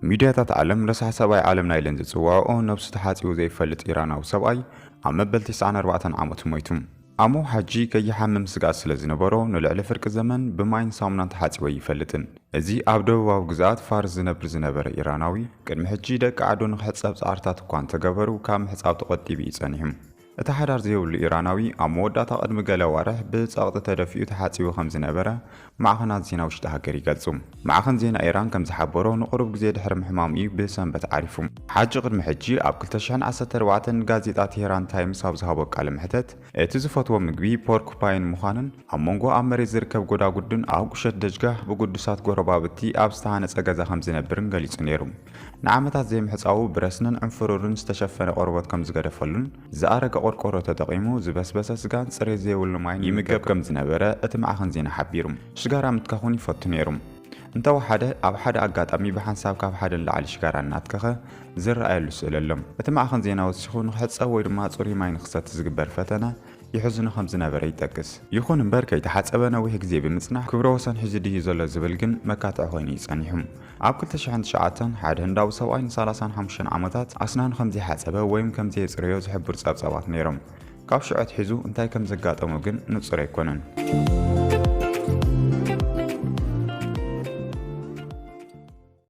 ሚድያታት ዓለም ረሳሕ ሰብኣይ ዓለምና ኢለን ዝጽውዕኦ ነብሱ ተሓጺቡ ዘይፈልጥ ኢራናዊ ሰብኣይ ኣብ መበል ተስዓን ኣርባዕተን ዓመቱ ሞይቱ። ኣሞ ሓጂ ከይሓምም ስግኣት ስለ ዝነበሮ ንልዕሊ ፍርቂ ዘመን ብማይን ሳሙናን ተሓጺቡ ኣይፈልጥን። እዚ ኣብ ደቡባዊ ግዝኣት ፋርስ ዝነብር ዝነበረ ኢራናዊ ቅድሚ ሕጂ ደቂ ዓዱ ንክሕጸብ ጻዕርታት እኳ እንተገበሩ ካብ ምሕጻብ ተቖጢቡ እዩ ጸኒሑ። እቲ ሓዳር ዘይብሉ ኢራናዊ ኣብ መወዳእታ ቅድሚ ገለ ኣዋርሕ ብጸቕጢ ተደፊኡ ተሓጺቡ ከም ዝነበረ ማዕኸናት ዜና ውሽጢ ሃገር ይገልጹ። ማዕኸን ዜና ኢራን ከም ዝሓበሮ ንቕሩብ ግዜ ድሕሪ ምሕማሙ እዩ ብሰንበት ዓሪፉ። ሓጂ ቅድሚ ሕጂ ኣብ ክልተ ሽሕን ዓሰርተ ኣርባዕተን ንጋዜጣ ቴህራን ታይምስ ኣብ ዝሃቦ ቃለ መሕተት እቲ ዝፈትዎ ምግቢ ፖርኩፓይን ምዃኑን ኣብ መንጎ ኣብ መሬት ዝርከብ ጎዳጉድን ኣብ ቁሸት ደጅጋህ ብግዱሳት ጎረባብቲ ኣብ ዝተሃነጸ ገዛ ከም ዝነብርን ገሊጹ ነይሩ። ንዓመታት ዘይምሕጻቡ ብረስንን ዕንፍሩርን ዝተሸፈነ ቆርበት ከም ዝገደፈሉን ዝኣረገ ቆርቆሮ ተጠቒሙ ዝበስበሰ ስጋን ጽሬት ዘይብሉ ማይን ይምገብ ከም ዝነበረ እቲ ማዕኸን ዜና ሓቢሩ። ሽጋራ ምትካኽ እውን ይፈቱ ነይሩ። እንተወሓደ ኣብ ሓደ ኣጋጣሚ ብሓንሳብ ካብ ሓደ ንላዕሊ ሽጋራ እናትከኸ ዝረኣየሉ ስእሊ ኣሎ። እቲ ማዕኸን ዜና ወሲኹ ንክሕጸብ ወይ ድማ ጽሩይ ማይ ንክሰቲ ዝግበር ፈተነ ይሕዝኖ ከም ዝነበረ ይጠቅስ። ይኹን እምበር ከይተሓጸበ ነዊሕ ግዜ ብምጽናሕ ክብረ ወሰን ሒዙ ድዩ ዘሎ ዝብል ግን መካትዒ ኮይኑ እዩ ጸኒሑ። ኣብ ክልተ ሽሕን ትሽዓተን ሓደ ህንዳዊ ሰብኣይ ንሰላሳን ሓሙሽተን ዓመታት ኣስናኑ ከም ዘይሓጸበ ወይም ከም ዘየጽረዮ ዝሕብሩ ጸብጻባት ነይሮም። ካብ ሽዑ ኣትሒዙ እንታይ ከም ዘጋጠሞ ግን ንጹር ኣይኮነን።